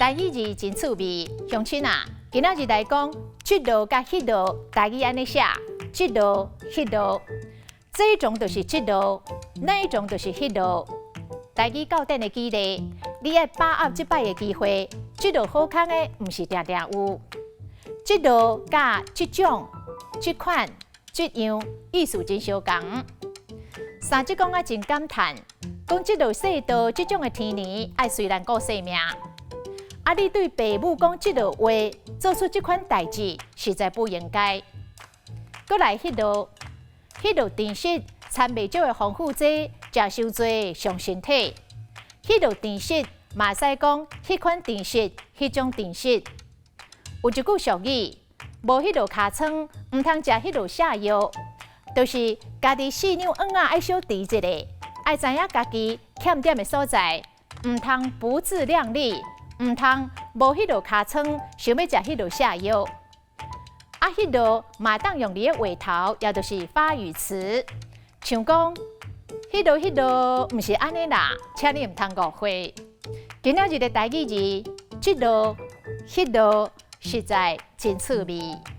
台語字真趣味，鄉親啊，今仔日來講，這路佮彼路，台語按呢寫，這路、彼路，這種就是這路，那一種就是彼路。台語教典的舉例，你愛把握這擺的機會，這路好康的，毋是定定有。這路佮這種、這款、這樣意思真相仝。三叔公啊真感嘆，講這路世道這種的天年，愛隨難顧性命。啊！你對爸母講這落話，做出這款代誌，實在不應該。閣來彼路，彼路甜食摻袂少的防腐劑，食傷濟傷身體。彼路甜食嘛會使講彼款甜食，彼種甜食。有一句俗語，無彼路尻瘡，毋通食彼路瀉藥，就是家己四兩甕仔愛小挃一下，愛知影家己欠點的所在，毋通不自量力。毋通無彼路尻瘡，想欲食彼路瀉藥。啊，彼路嘛會當用佇咧話頭，也就是發語詞，像講彼路彼路，毋是按呢啦，請你毋通誤會。今仔日的台語字，這路、彼路，實在真趣味。